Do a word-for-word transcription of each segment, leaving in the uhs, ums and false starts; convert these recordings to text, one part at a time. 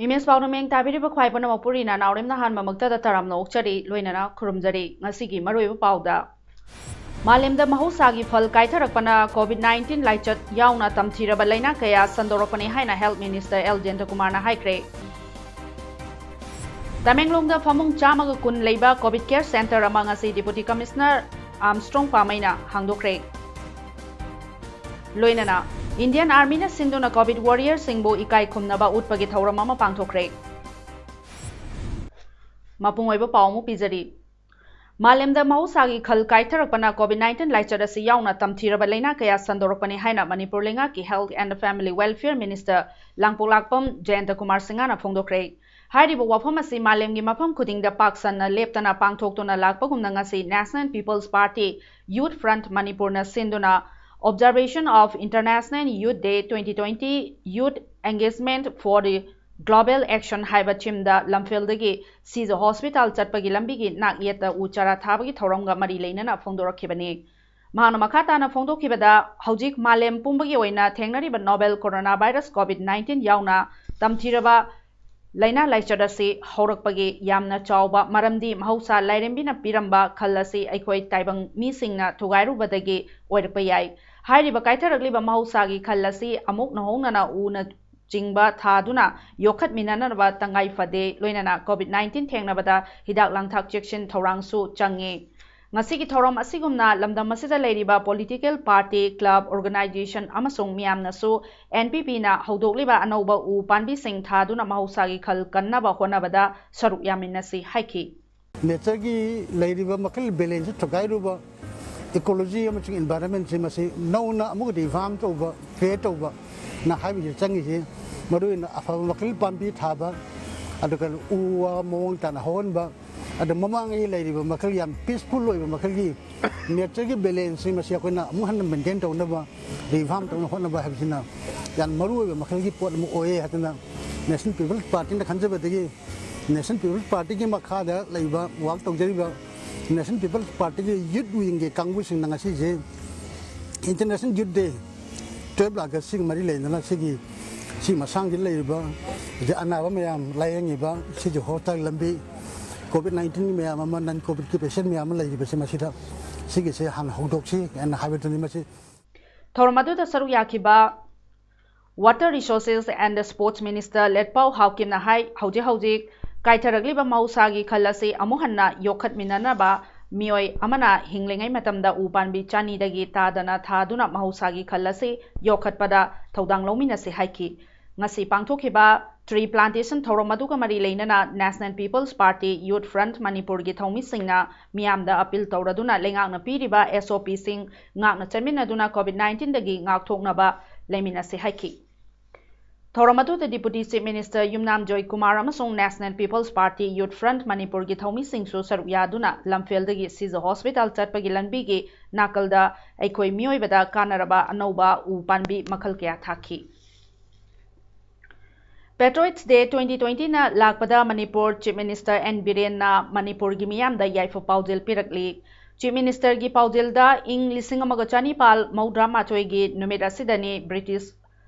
Image ꯄꯥꯎꯅ ꯃꯤꯡ ꯇꯥꯕꯤꯔꯤꯕ ꯈ꯭ꯋꯥꯏ ꯄꯨꯝꯅꯃꯛꯄꯨ ꯔꯤꯅꯥ ꯅꯥꯎꯔꯦꯝꯅ ꯑꯍꯥꯟꯕꯃꯛꯇꯗ ꯇꯔꯥꯝꯅ ꯑꯣꯛꯆꯔꯤ, ꯂꯣꯏꯅꯅ ꯈꯨꯔꯨꯝꯖꯔꯤ꯫ ꯉꯁꯤꯒꯤ ꯃꯔꯨꯑꯣꯏꯕ ꯄꯥꯎꯗ, ꯃꯥꯂꯦꯝꯗ ꯃꯍꯧꯁꯥꯒꯤ ꯈꯜ ꯀꯥꯏꯊꯔꯛꯄꯅ COVID nineteen ꯂꯥꯏꯆꯠ ꯌꯥꯎꯅ ꯇꯝꯊꯤꯔꯕ ꯂꯩꯅꯥ ꯀꯌꯥ ꯁꯟꯗꯣꯔꯛꯄꯅꯤ ꯍꯥꯏꯅ Health Minister ꯑꯦꯜ ꯖꯌꯟꯇꯀꯨꯃꯥꯔꯅ ꯍꯥꯏꯈ꯭ꯔꯦ꯫ ꯇꯃꯦꯡꯂꯣꯡꯗ ꯐꯃꯨꯡ ꯆꯥꯝꯃꯒ ꯀꯨꯟ ꯂꯩꯕ COVID Care Center ꯑꯃ ꯉꯁꯤ Deputy Commissioner ꯑꯥꯔꯝꯁꯇ꯭ꯔꯣꯡ ꯄꯥꯃꯩꯅ ꯍꯥꯡꯗꯣꯛꯈ꯭ꯔꯦ꯫ ꯂꯣꯏꯅꯅ Indian Armyꯅ ꯁꯤꯟꯗꯨꯅ COVID warriorꯁꯤꯡꯕꯨ ꯏꯀꯥꯏ ꯈꯨꯝꯅꯕ ꯎꯠꯄꯒꯤ ꯊꯧꯔꯝ ꯑꯃ ꯄꯥꯡꯊꯣꯛꯈ꯭ꯔꯦ꯫ ꯃꯄꯨꯡ ꯑꯣꯏꯕ ꯄꯥꯎ ꯑꯃꯨꯛ ꯄꯤꯖꯔꯤ꯫ ꯃꯥꯂꯦꯝꯗ ꯃꯍꯧꯁꯥꯒꯤ ꯈꯜ ꯀꯥꯏꯊꯔꯛꯄꯅ COVID nineteen ꯂꯥꯏꯆꯠ ꯑꯁꯤ ꯌꯥꯎꯅ ꯇꯝꯊꯤꯔꯕ ꯂꯩꯅꯥ ꯀꯌꯥ ꯁꯟꯗꯣꯔꯛꯄꯅꯤ ꯍꯥꯏꯅ ꯃꯅꯤꯄꯨꯔ ꯂꯩꯉꯥꯛꯀꯤ Health and Family Welfare Minister ꯂꯥꯡꯄꯣꯛꯂꯥꯛꯄꯝ ꯖꯌꯟꯇꯀꯨꯃꯥꯔ ꯁꯤꯡꯍꯅ ꯐꯣꯡꯗꯣꯛꯈ꯭ꯔꯦ꯫ ꯍꯥꯏꯔꯤꯕ ꯋꯥꯐꯝ ꯑꯁꯤ ꯃꯥꯂꯦꯝꯒꯤ ꯃꯐꯝ ꯈꯨꯗꯤꯡꯗ ꯄꯥꯛ ꯁꯟꯅ ꯂꯦꯞꯇꯅ ꯄꯥꯡꯊꯣꯛꯇꯨꯅ ꯂꯥꯛꯄꯒꯨꯝꯅ ꯉꯁꯤ National People's Party Youth Front ꯃꯅꯤꯄꯨꯔꯅ ꯁꯤꯟꯗꯨꯅ Observation of International Youth Day twenty twenty, Youth Engagement for the Global Action ꯍꯥꯏꯕ ꯊꯤꯝꯗ ꯂꯝꯐꯦꯜꯗꯒꯤ ꯁꯤꯖ ꯍꯣꯁꯄꯤꯇꯥꯜ ꯆꯠꯄꯒꯤ ꯂꯝꯕꯤꯒꯤ ꯅꯥꯛ ꯌꯦꯠꯇ ꯎ ꯆꯥꯔꯥ ꯊꯥꯕꯒꯤ ꯊꯧꯔꯝꯒ ꯃꯔꯤ ꯂꯩꯅꯅ ꯐꯣꯡꯗꯣꯔꯛꯈꯤꯕꯅꯤ꯫ ꯃꯍꯥꯛꯅ ꯃꯈꯥ ꯇꯥꯅ ꯐꯣꯡꯗꯣꯛꯈꯤꯕꯗ, ꯍꯧꯖꯤꯛ ꯃꯥꯂꯦꯝ ꯄꯨꯝꯕꯒꯤ ꯑꯣꯏꯅ ꯊꯦꯡꯅꯔꯤꯕ novel coronavirus COVID nineteen ꯌꯥꯎꯅ ꯇꯝꯊꯤꯔꯕ ꯂꯥꯏꯅꯥ ꯂꯥꯏꯆꯠ ꯑꯁꯤ ꯍꯧꯔꯛꯄꯒꯤ ꯌꯥꯝꯅ ꯆꯥꯎꯕ ꯃꯔꯝꯗꯤ ꯃꯍꯧꯁꯥ ꯂꯥꯏꯔꯦꯝꯕꯤꯅ ꯄꯤꯔꯝꯕ ꯈꯜ ꯑꯁꯤ ꯑꯩꯈꯣꯏ ꯇꯥꯏꯕꯪ ꯃꯤꯁꯤꯡꯅ ꯊꯨꯒꯥꯏꯔꯨꯕꯗꯒꯤ ꯑꯣꯏꯔꯛꯄ ꯌꯥꯏ꯫ ꯍꯥꯏꯔꯤꯕ ꯀꯥꯏꯊꯔꯛꯂꯤꯕ ꯃꯍꯧꯁꯥꯒꯤ ꯈꯜ ꯑꯁꯤ ꯑꯃꯨꯛ ꯅꯧꯍꯧꯅꯅ ꯎꯅ ꯆꯤꯡꯕ ꯊꯥꯗꯨꯅ ꯌꯣꯛꯈꯠꯃꯤꯟꯅꯅꯕ ꯇꯉꯥꯏ ꯐꯗꯦ, ꯂꯣꯏꯅꯅ COVID nineteen ꯊꯦꯡꯅꯕꯗ ꯍꯤꯗꯥꯛ ꯂꯥꯡꯊꯛ ꯆꯦꯛꯁꯤꯟ ꯊꯧꯔꯥꯡꯁꯨ ꯆꯪꯉꯤ꯫ ꯉꯁꯤꯒꯤ ꯊꯧꯔꯝ ꯑꯁꯤꯒꯨꯝꯅ ꯂꯝꯗꯝ ꯑꯁꯤꯗ ꯂꯩꯔꯤꯕ political party, club, organization ꯑꯃꯁꯨꯡ ꯃꯤꯌꯥꯝꯅꯁꯨ N P Pꯅ ꯍꯧꯗꯣꯛꯂꯤꯕ ꯑꯅꯧꯕ ꯎ ꯄꯥꯝꯕꯤꯁꯤꯡ ꯊꯥꯗꯨꯅ ꯃꯍꯧꯁꯥꯒꯤ ꯈꯜ ꯀꯟꯅꯕ ꯍꯣꯠꯅꯕꯗ ꯁꯔꯨꯛ ꯌꯥꯃꯤꯟꯅꯁꯤ ꯍꯥꯏꯈꯤ꯫ Natureꯒꯤ ꯂꯩꯔꯤꯕ ꯃꯈꯜ balance ꯊꯨꯒꯥꯏꯔꯨꯕ, ecology ꯑꯃꯁꯨꯡ environmentꯁꯦ ꯃꯁꯤ ꯅꯧꯅ ꯑꯃꯨꯛꯀ reform ꯇꯧꯕ, create ꯇꯧꯕꯅ ꯍꯥꯏꯕꯁꯤ ꯆꯪꯉꯤꯁꯤ꯫ ꯃꯔꯨꯑꯣꯏꯅ ꯑꯐꯕ ꯃꯈꯜ ꯄꯥꯝꯕꯤ ꯊꯥꯕ, ꯑꯗꯨꯒ ꯎ ꯋꯥ ꯃꯑꯣꯡ ꯇꯥꯅ ꯍꯧꯍꯟꯕ, ꯑꯗꯨ ꯃꯃꯥꯡꯉꯩ ꯂꯩꯔꯤꯕ ꯃꯈꯜ ꯌꯥꯝ ꯄꯤꯁꯐꯨꯜ ꯑꯣꯏꯕ ꯃꯈꯜꯒꯤ ꯅꯦꯆꯔꯒꯤ ꯕꯦꯂꯦꯟꯁꯁꯤ ꯃꯁꯤ ꯑꯩꯈꯣꯏꯅ ꯑꯃꯨꯛ ꯍꯟꯅ ꯃꯦꯟꯇꯦꯟ ꯇꯧꯅꯕ, ꯔꯤꯐꯥꯔꯝ ꯇꯧꯅꯕ ꯍꯣꯠꯅꯕ ꯍꯥꯏꯕꯁꯤꯅ ꯌꯥꯝ ꯃꯔꯨꯑꯣꯏꯕ ꯃꯈꯜꯒꯤ ꯄꯣꯠ ꯑꯃ ꯑꯣꯏꯌꯦ ꯍꯥꯏꯗꯅ ꯅꯦꯁꯅꯦꯜ ꯄꯤꯄꯜꯁ ꯄꯥꯔꯇꯤꯅ ꯈꯟꯖꯕꯗꯒꯤ ꯅꯦꯁꯅꯦꯜ ꯄꯤꯄꯜꯁ ꯄꯥꯔꯇꯤꯒꯤ ꯃꯈꯥꯗ ꯂꯩꯕ ꯋꯥꯛ ꯇꯧꯖꯔꯤꯕ ꯅꯦꯁꯅꯦꯜ ꯄꯤꯄꯜꯁ ꯄꯥꯔꯇꯤꯒꯤ ꯌꯨꯠ ꯋꯤꯡꯒꯤ ꯀꯥꯡꯕꯨꯁꯤꯡꯅ ꯉꯁꯤꯁꯦ ꯏꯟꯇꯔꯅꯦꯁꯅꯦꯜ ꯌꯨꯠ ꯗꯦ ꯇꯨꯌꯦꯜꯞ ꯑꯥꯒꯁꯁꯤꯒ ꯃꯔꯤ ꯂꯩꯅꯅ ꯁꯤꯒꯤ ꯁꯤ ꯃꯁꯥꯡꯁꯤꯗ ꯂꯩꯔꯤꯕ ꯍꯧꯖꯤꯛ ꯑꯅꯥꯕ ꯃꯌꯥꯝ ꯂꯥꯏꯌꯦꯡꯉꯤꯕ ꯁꯤꯒꯤ ꯍꯣꯁꯄꯤꯇꯥꯜ ꯂꯝꯕꯤ ꯀꯣꯚꯤꯗ ꯅꯥꯏꯟꯇꯤꯟꯒꯤ ꯃꯌꯥꯝ ꯑꯃ ꯅꯟ ꯀꯣꯚꯤꯗꯀꯤ ꯄꯦꯁꯦꯟ ꯃꯌꯥꯝ ꯑꯃ ꯂꯩꯔꯤꯕꯁꯦ ꯃꯁꯤꯗ ꯁꯤꯒꯤꯁꯦ ꯍꯥꯟꯅ ꯍꯧꯗꯣꯛꯁꯤ ꯍꯥꯏꯅ ꯍꯥꯏꯕꯗꯨꯅꯤ꯫ ꯃꯁꯤ ꯊꯧꯔꯝ ꯑꯗꯨꯗ ꯁꯔꯨꯛ ꯌꯥꯈꯤꯕ Water Resources and Sports Minister ꯂꯦꯠꯄꯥꯎ ꯍꯥꯎꯀꯤꯝꯅ ꯍꯥꯏ, ꯍꯧꯖꯤꯛ ꯍꯧꯖꯤꯛ ꯀꯥꯏꯊꯔꯛꯂꯤꯕ ꯃꯍꯧꯁꯥꯒꯤ ꯈꯜ ꯑꯁꯤ ꯑꯃꯨꯛ ꯍꯟꯅ ꯌꯣꯛꯈꯠꯃꯤꯟꯅꯅꯕ ꯃꯤꯑꯣꯏ ꯑꯃꯅ ꯍꯤꯡꯂꯤꯉꯩ ꯃꯇꯝꯗ ꯎ ꯄꯥꯝꯕꯤ ꯆꯅꯤꯗꯒꯤ ꯇꯥꯗꯅ ꯊꯥꯗꯨꯅ ꯃꯍꯧꯁꯥꯒꯤ ꯈꯜ ꯑꯁꯤ ꯌꯣꯛꯈꯠꯄꯗ ꯊꯧꯗꯥꯡ ꯂꯧꯃꯤꯟꯅꯁꯤ ꯍꯥꯏꯈꯤ꯫ ꯉꯁꯤ ꯄꯥꯡꯊꯣꯛꯈꯤꯕ ꯇ꯭ꯔꯤ ꯄ꯭ꯂꯥꯟꯇꯦꯁꯟ ꯊꯧꯔꯝ ꯑꯗꯨꯒ ꯃꯔꯤ ꯂꯩꯅꯅ National People's Party Youth Front ꯃꯅꯤꯄꯨꯔꯒꯤ ꯊꯧꯃꯤꯁꯤꯡꯅ ꯃꯤꯌꯥꯝꯗ ꯑꯄꯤꯜ ꯇꯧꯔꯗꯨꯅ ꯂꯩꯉꯥꯛꯅ ꯄꯤꯔꯤꯕ ꯑꯦꯁ ꯑꯣ ꯄꯤꯁꯤꯡ ꯉꯥꯛꯅ ꯆꯠꯃꯤꯟꯅꯗꯨꯅ ꯀꯣꯚꯤꯗ ꯅꯥꯏꯟꯇꯤꯟꯗꯒꯤ ꯉꯥꯛꯊꯣꯛꯅꯕ ꯂꯩꯃꯤꯟꯅꯁꯤ ꯍꯥꯏꯈꯤ꯫ ꯊꯧꯔꯝ ꯑꯗꯨꯗ Deputy Chief Minister ꯌꯨꯝꯅꯥꯝ ꯖꯣꯏꯀꯨꯃꯥꯔ ꯑꯃꯁꯨꯡ National People's Party Youth Front ꯃꯅꯤꯄꯨꯔꯒꯤ ꯊꯧꯃꯤꯁꯤꯡꯁꯨ ꯁꯔꯨꯛ ꯌꯥꯗꯨꯅ ꯂꯝꯐꯦꯜꯗꯒꯤ ꯁꯤꯖ ꯍꯣꯁꯄꯤꯇꯥꯜ ꯆꯠꯄꯒꯤ ꯂꯝꯕꯤꯒꯤ ꯅꯥꯀꯜꯗ ꯑꯩꯈꯣꯏ ꯃꯤꯑꯣꯏꯕꯗ ꯀꯥꯟꯅꯔꯕ ꯑꯅꯧꯕ ꯎ ꯄꯥꯝꯕꯤ ꯃꯈꯜ ꯀꯌꯥ ꯊꯥꯈꯤ꯫ Patriots Day twenty twentyꯅ ꯂꯥꯛꯄꯗ ꯃꯅꯤꯄꯨꯔ Chief Minister ꯑꯦꯟ ꯕꯤꯔꯦꯟꯅ ꯃꯅꯤꯄꯨꯔꯒꯤ ꯃꯤꯌꯥꯝꯗ ꯌꯥꯏꯐ ꯄꯥꯎꯖꯦꯜ ꯄꯤꯔꯛꯂꯤ꯫ Chief Ministerꯒꯤ ꯄꯥꯎꯖꯦꯜꯗ ꯏꯪ ꯂꯤꯁꯤꯡ ꯑꯃꯒ ꯆꯅꯤꯄꯥꯜ ꯃꯧꯗ꯭ꯔꯥ ꯃꯥꯊꯣꯏꯒꯤ ꯅꯨꯃꯤꯠ ꯑꯁꯤꯗꯅꯤ ꯕ꯭ꯔꯤꯇꯤꯁ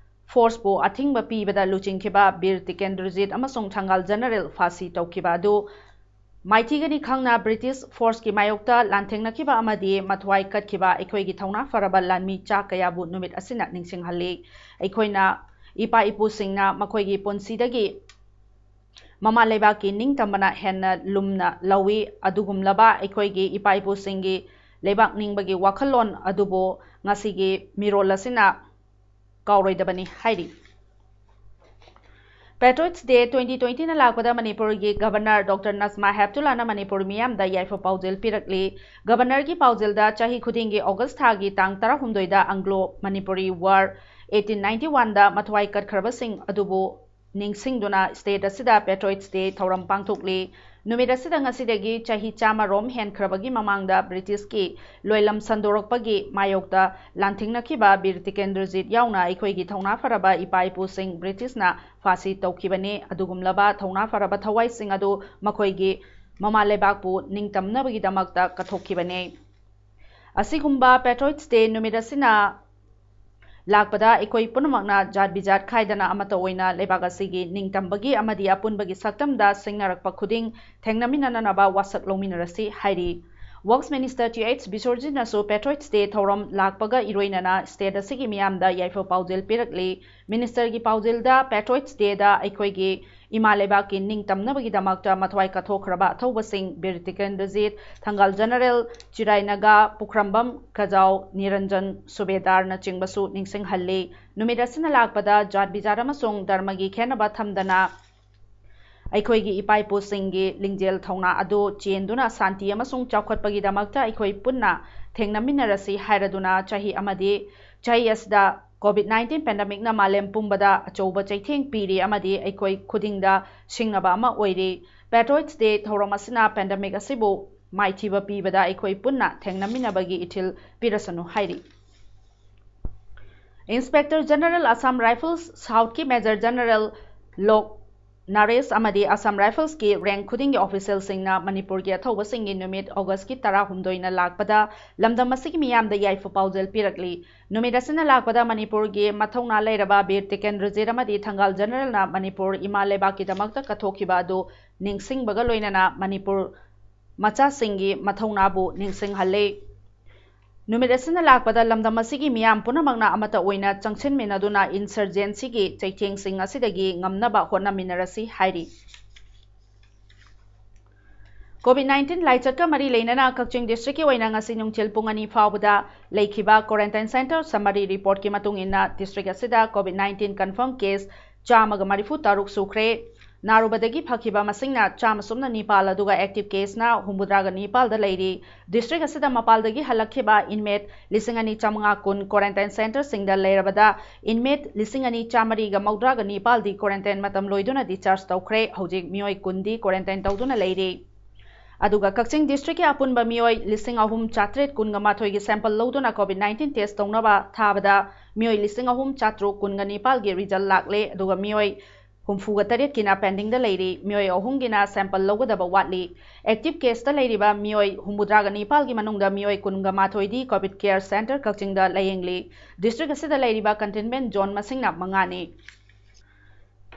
ꯐꯣꯔꯁꯄꯨ ꯑꯊꯤꯡꯕ ꯄꯤꯕꯗ ꯂꯨꯆꯤꯡꯈꯤꯕ ꯕꯤꯔ ꯇꯤꯀꯦꯟꯗ꯭ꯔꯖꯤꯠ ꯑꯃꯁꯨꯡ ꯊꯪꯒꯥꯜ ꯖꯦꯅꯔꯦꯜ ꯐꯥꯁꯤ ꯇꯧꯈꯤꯕ ꯑꯗꯨ ꯃꯥꯏꯊꯤꯒꯅꯤ ꯈꯪꯅ ꯕ꯭ꯔꯤꯇꯤꯁ ꯐꯣꯔꯁꯀꯤ ꯃꯥꯌꯣꯛꯇ ꯂꯥꯟꯊꯦꯡꯅꯈꯤꯕ ꯑꯃꯗꯤ ꯃꯊ꯭ꯋꯥꯏ ꯀꯠꯈꯤꯕ ꯑꯩꯈꯣꯏꯒꯤ ꯊꯧꯅꯥ ꯐꯔꯕ ꯂꯥꯟꯃꯤ ꯆꯥ ꯀꯌꯥꯕꯨ ꯅꯨꯃꯤꯠ ꯑꯁꯤꯅ ꯅꯤꯡꯁꯤꯡꯍꯜꯂꯤ꯫ ꯑꯩꯈꯣꯏꯅ ꯏꯄꯥ ꯏꯄꯨꯁꯤꯡꯅ ꯃꯈꯣꯏꯒꯤ ꯄꯨꯟꯁꯤꯗꯒꯤ ꯃꯃꯥ ꯂꯩꯕꯥꯛꯀꯤ ꯅꯤꯡꯇꯝꯕꯅ ꯍꯦꯟꯅ ꯂꯨꯝꯅ ꯂꯧꯏ꯫ ꯑꯗꯨꯒꯨꯝꯂꯕ ꯑꯩꯈꯣꯏꯒꯤ ꯏꯄꯥ ꯏꯄꯨꯁꯤꯡꯒꯤ ꯂꯩꯕꯥꯛ ꯅꯤꯡꯕꯒꯤ ꯋꯥꯈꯜꯂꯣꯟ ꯑꯗꯨꯕꯨ ꯉꯁꯤꯒꯤ ꯃꯤꯔꯣꯜ ꯑꯁꯤꯅ ꯀꯥꯎꯔꯣꯏꯗꯕꯅꯤ ꯍꯥꯏꯔꯤ꯫ Patriots Day twenty twentyꯅ ꯂꯥꯛꯄꯗ ꯃꯅꯤꯄꯨꯔꯒꯤ Governor Doctor ꯅꯖꯃꯥ ꯍꯦꯞꯇꯨꯂꯥꯅ ꯃꯅꯤꯄꯨꯔ ꯃꯤꯌꯥꯝꯗ ꯌꯥꯏꯐ ꯄꯥꯎꯖꯦꯜ ꯄꯤꯔꯛꯂꯤ꯫ Governorꯒꯤ ꯄꯥꯎꯖꯦꯜꯗ ꯆꯍꯤ ꯈꯨꯗꯤꯡꯒꯤ August ꯊꯥꯒꯤ ꯇꯥꯡ ꯇꯔꯥꯍꯨꯝꯗꯣꯏꯗ Anglo Manipuri War eighteen ninety ꯋꯥꯟꯗ ꯃꯊ꯭ꯋꯥꯏ ꯀꯠꯈ꯭ꯔꯕꯁꯤꯡ ꯑꯗꯨꯕꯨ ꯅꯤꯡꯁꯤꯡꯗꯨꯅ state ꯑꯁꯤꯗ Patriots Day ꯊꯧꯔꯝ ꯄꯥꯡꯊꯣꯛꯂꯤ꯫ ꯅꯨꯃꯤꯠ ꯑꯁꯤꯗ ꯉꯁꯤꯗꯒꯤ ꯆꯍꯤ ꯆꯥꯝꯃ ꯔꯣꯝ ꯍꯦꯟꯈ꯭ꯔꯕꯒꯤ ꯃꯃꯥꯡꯗ Britishꯀꯤ ꯂꯣꯏꯂꯝ ꯁꯟꯗꯣꯔꯛꯄꯒꯤ ꯃꯥꯌꯣꯛꯇ ꯂꯥꯟꯊꯦꯡꯅꯈꯤꯕ ꯕꯤꯔ ꯇꯤꯀꯦꯟꯗ꯭ꯔꯖꯤꯠ ꯌꯥꯎꯅ ꯑꯩꯈꯣꯏꯒꯤ ꯊꯧꯅꯥ ꯐꯔꯕ ꯏꯄꯥ ꯏꯄꯨꯁꯤꯡ Britishꯅ ꯐꯥꯁꯤ ꯇꯧꯈꯤꯕꯅꯤ꯫ ꯑꯗꯨꯒꯨꯝꯂꯕ ꯊꯧꯅꯥ ꯐꯔꯕ ꯊꯋꯥꯏꯁꯤꯡ ꯑꯗꯨ ꯃꯈꯣꯏꯒꯤ ꯃꯃꯥ ꯂꯩꯕꯥꯛꯄꯨ ꯅꯤꯡꯇꯝꯅꯕꯒꯤꯗꯃꯛꯇ ꯀꯠꯊꯣꯛꯈꯤꯕꯅꯤ꯫ ꯑꯁꯤꯒꯨꯝꯕ Patriots Day ꯅꯨꯃꯤꯠ ꯑꯁꯤꯅ ꯂꯥꯛꯄꯗ ꯑꯩꯈꯣꯏ ꯄꯨꯝꯅꯃꯛꯅ ꯖꯥꯠ ꯕꯤꯖꯥꯠ ꯈꯥꯏꯗꯅ ꯑꯃꯠꯇ ꯑꯣꯏꯅ ꯂꯩꯕꯥꯛ ꯑꯁꯤꯒꯤ ꯅꯤꯡꯇꯝꯕꯒꯤ ꯑꯃꯗꯤ ꯑꯄꯨꯟꯕꯒꯤ ꯁꯛꯇꯝꯗ ꯁꯤꯡꯅꯔꯛꯄ ꯈꯨꯗꯤꯡ ꯊꯦꯡꯅꯃꯤꯟꯅꯅꯕ ꯋꯥꯁꯛ ꯂꯧꯃꯤꯟꯅꯔꯁꯤ ꯍꯥꯏꯔꯤ꯫ Works Minister ꯇꯤ ꯑꯩꯆ ꯕꯤꯁꯣꯔꯖꯤꯠꯅꯁꯨ Patriots Day ꯊꯧꯔꯝ ꯂꯥꯛꯄꯒ ꯏꯔꯣꯏꯅꯅ state ꯑꯁꯤꯒꯤ ꯃꯤꯌꯥꯝꯗ ꯌꯥꯏꯐ ꯄꯥꯎꯖꯦꯜ ꯄꯤꯔꯛꯂꯤ꯫ Ministerꯒꯤ ꯄꯥꯎꯖꯦꯜꯗ Patriots Dayꯗ ꯑꯩꯈꯣꯏꯒꯤ ꯏꯃꯥ ꯂꯩꯕꯥꯛꯀꯤ ꯅꯤꯡꯇꯝꯅꯕꯒꯤꯗꯃꯛꯇ ꯃꯊ꯭ꯋꯥꯏ ꯀꯠꯊꯣꯛꯈ꯭ꯔꯕ ꯑꯊꯧꯕꯁꯤꯡ ꯕꯤꯔ ꯇꯤꯀꯦꯟꯗ꯭ꯔꯖꯤꯠ, ꯊꯪꯒꯥꯜ ꯖꯦꯅꯔꯦꯜ ꯆꯤꯔꯥꯏꯅꯥꯒꯥ, ꯄꯨꯈ꯭ꯔꯝꯕꯝ ꯀꯖꯥꯎ, ꯅꯤꯔꯟꯖꯟ ꯁꯨꯕꯦꯗꯥꯔꯅꯆꯤꯡꯕꯁꯨ ꯅꯤꯡꯁꯤꯡꯍꯜꯂꯤ꯫ ꯅꯨꯃꯤꯠ ꯑꯁꯤꯅ ꯂꯥꯛꯄꯗ ꯖꯥꯠ ꯕꯤꯖꯥꯠ ꯑꯃꯁꯨꯡ ꯙꯔꯃꯒꯤ ꯈꯦꯟꯅꯕ ꯊꯝꯗꯅ ꯑꯩꯈꯣꯏꯒꯤ ꯏꯄꯥ ꯏꯄꯨꯁꯤꯡꯒꯤ ꯂꯤꯡꯖꯦꯜ ꯊꯧꯅꯥ ꯑꯗꯨ ꯆꯦꯟꯗꯨꯅ ꯁꯥꯟꯇꯤ ꯑꯃꯁꯨꯡ ꯆꯥꯎꯈꯠꯄꯒꯤꯗꯃꯛꯇ ꯑꯩꯈꯣꯏ ꯄꯨꯟꯅ ꯊꯦꯡꯅꯃꯤꯟꯅꯔꯁꯤ ꯍꯥꯏꯔꯗꯨꯅ ꯆꯍꯤ ꯑꯃꯗꯤ ꯆꯍꯤ ꯑꯁꯤꯗ COVID nineteen pandemicꯅ ꯃꯥꯂꯦꯝ ꯄꯨꯝꯕꯗ ꯑꯆꯧꯕ ꯆꯩꯊꯦꯡ ꯄꯤꯔꯤ ꯑꯃꯗꯤ ꯑꯩꯈꯣꯏ ꯈꯨꯗꯤꯡꯗ ꯁꯤꯡꯅꯕ ꯑꯃ ꯑꯣꯏꯔꯤ꯫ Patriots Day ꯊꯧꯔꯝ ꯑꯁꯤꯅ pandemic ꯑꯁꯤꯕꯨ ꯃꯥꯏꯊꯤꯕ ꯄꯤꯕꯗ ꯑꯩꯈꯣꯏ ꯄꯨꯟꯅ ꯊꯦꯡꯅꯃꯤꯟꯅꯕꯒꯤ ꯏꯊꯤꯜ ꯄꯤꯔꯁꯅꯨ ꯍꯥꯏꯔꯤ꯫ Inspector General Assam Rifles Southꯀꯤ Major General ꯂꯣꯛ ꯅꯔꯦꯁ ꯑꯃꯗꯤ Assam Riflesꯀꯤ rank ꯈꯨꯗꯤꯡꯒꯤ officialꯁꯤꯡꯅ ꯃꯅꯤꯄꯨꯔꯒꯤ ꯑꯊꯧꯕꯁꯤꯡꯒꯤ ꯅꯨꯃꯤꯠ Augustꯀꯤ ꯇꯔꯥꯍꯨꯝꯗꯣꯏꯅ ꯂꯥꯛꯄꯗ ꯂꯝꯗꯝ ꯑꯁꯤꯒꯤ ꯃꯤꯌꯥꯝꯗ ꯌꯥꯏꯐ ꯄꯥꯎꯖꯦꯜ ꯄꯤꯔꯛꯂꯤ꯫ ꯅꯨꯃꯤꯠ ꯑꯁꯤꯅ ꯂꯥꯛꯄꯗ ꯃꯅꯤꯄꯨꯔꯒꯤ ꯃꯊꯧꯅꯥ ꯂꯩꯔꯕ ꯕꯤꯔ ꯇꯤꯀꯦꯟꯗ꯭ꯔꯖꯤꯠ ꯑꯃꯗꯤ ꯊꯪꯒꯥꯜ ꯖꯦꯅꯔꯦꯜꯅ ꯃꯅꯤꯄꯨꯔ ꯏꯃꯥ ꯂꯩꯕꯥꯛꯀꯤꯗꯃꯛꯇ ꯀꯠꯊꯣꯛꯈꯤꯕ ꯑꯗꯨ ꯅꯤꯡꯁꯤꯡꯕꯒ ꯂꯣꯏꯅꯅ ꯃꯅꯤꯄꯨꯔ ꯃꯆꯥꯁꯤꯡꯒꯤ ꯃꯊꯧꯅꯥꯕꯨ ꯅꯤꯡꯁꯤꯡꯍꯜꯂꯤ꯫ ꯅꯨꯃꯤꯠ ꯑꯁꯤꯅ ꯂꯥꯛꯄꯗ ꯂꯝꯗꯝ ꯑꯁꯤꯒꯤ ꯃꯤꯌꯥꯝ ꯄꯨꯝꯅꯃꯛꯅ ꯑꯃꯠꯇ ꯑꯣꯏꯅ ꯆꯪꯁꯤꯟꯃꯤꯟꯅꯗꯨꯅ insurgencyꯒꯤ ꯆꯩꯊꯦꯡꯁꯤꯡ ꯑꯁꯤꯗꯒꯤ ꯉꯝꯅꯕ ꯍꯣꯠꯅꯃꯤꯟꯅꯔꯁꯤ ꯍꯥꯏꯔꯤ꯫ COVID nineteen ꯂꯥꯏꯆꯠꯀ ꯃꯔꯤ ꯂꯩꯅꯅ ꯀꯛꯆꯤꯡ districtꯀꯤ ꯑꯣꯏꯅ ꯉꯁꯤ ꯅꯨꯡꯊꯤꯜ ꯄꯨꯡ ꯑꯅꯤ ꯐꯥꯎꯕꯗ ꯂꯩꯈꯤꯕ quarantine center summary reportꯀꯤ ꯃꯇꯨꯡ ꯏꯟꯅ district ꯑꯁꯤꯗ COVID nineteen confirm case ꯆꯥꯝꯃꯒ ꯃꯔꯤꯐꯨ ꯇꯔꯨꯛ ꯁꯨꯈ꯭ꯔꯦ꯫ ꯅꯥꯔꯨꯕꯗꯒꯤ ꯐꯈꯤꯕ ꯃꯁꯤꯡꯅ ꯆꯥꯝꯃ ꯁꯨꯞꯅ ꯅꯤꯄꯥꯜ ꯑꯗꯨꯒ active caseꯅ ꯍꯨꯝꯐꯨꯇꯔꯥꯒ ꯅꯤꯄꯥꯜꯗ ꯂꯩꯔꯤ꯫ District ꯑꯁꯤꯗ ꯃꯄꯥꯜꯗꯒꯤ ꯍꯜꯂꯛꯈꯤꯕ inmate ꯂꯤꯁꯤꯡ ꯑꯅꯤ ꯆꯥꯃꯉꯥ ꯀꯨꯟ quarantine centreꯁꯤꯡꯗ ꯂꯩꯔꯕꯗ inmate ꯂꯤꯁꯤꯡ ꯑꯅꯤ ꯆꯥꯃꯔꯤꯒ ꯃꯧꯗ꯭ꯔꯥꯒ ꯅꯤꯄꯥꯜꯗꯤ quarantine ꯃꯇꯝ ꯂꯣꯏꯗꯨꯅ discharge ꯇꯧꯈ꯭ꯔꯦ꯫ ꯍꯧꯖꯤꯛ ꯃꯤꯑꯣꯏ ꯀꯨꯟꯗꯤ quarantine ꯇꯧꯗꯨꯅ ꯂꯩꯔꯤ꯫ ꯑꯗꯨꯒ ꯀꯛꯆꯤꯡ districtꯀꯤ ꯑꯄꯨꯟꯕ ꯃꯤꯑꯣꯏ ꯂꯤꯁꯤꯡ ꯑꯍꯨꯝ ꯆꯥꯇ꯭ꯔꯦꯠ ꯀꯨꯟꯒ ꯃꯥꯊꯣꯏꯒꯤ sample ꯂꯧꯗꯨꯅ COVID nineteen test ꯇꯧꯅꯕ ꯊꯥꯕꯗ ꯃꯤꯑꯣꯏ ꯂꯤꯁꯤꯡ ꯑꯍꯨꯝ ꯆꯥꯇ꯭ꯔꯨꯛ ꯀꯨꯟꯒ ꯅꯤꯄꯥꯜꯒꯤ result ꯂꯥꯛꯂꯦ꯫ ꯑꯗꯨꯒ ꯃꯤꯑꯣꯏ ꯍꯨꯝꯐꯨꯒ ꯇꯔꯦꯠꯀꯤꯅ pendingꯗ ꯂꯩꯔꯤ꯫ ꯃꯤꯑꯣꯏ ꯑꯍꯨꯝꯒꯤꯅ sample ꯂꯧꯒꯗꯕ ꯋꯥꯠꯂꯤ꯫ Active caseꯇ ꯂꯩꯔꯤꯕ ꯃꯤꯑꯣꯏ ꯍꯨꯝꯐꯨꯇꯔꯥꯒ ꯅꯤꯄꯥꯜꯒꯤ ꯃꯅꯨꯡꯗ ꯃꯤꯑꯣꯏ ꯀꯨꯟꯒ ꯃꯥꯊꯣꯏꯗꯤ COVID care centre ꯀꯛꯆꯤꯡꯗ ꯂꯥꯌꯦꯡꯂꯤ꯫ District ꯑꯁꯤꯗ ꯂꯩꯔꯤꯕ containment zone ꯃꯁꯤꯡꯅ ꯃꯉꯥꯅꯤ꯫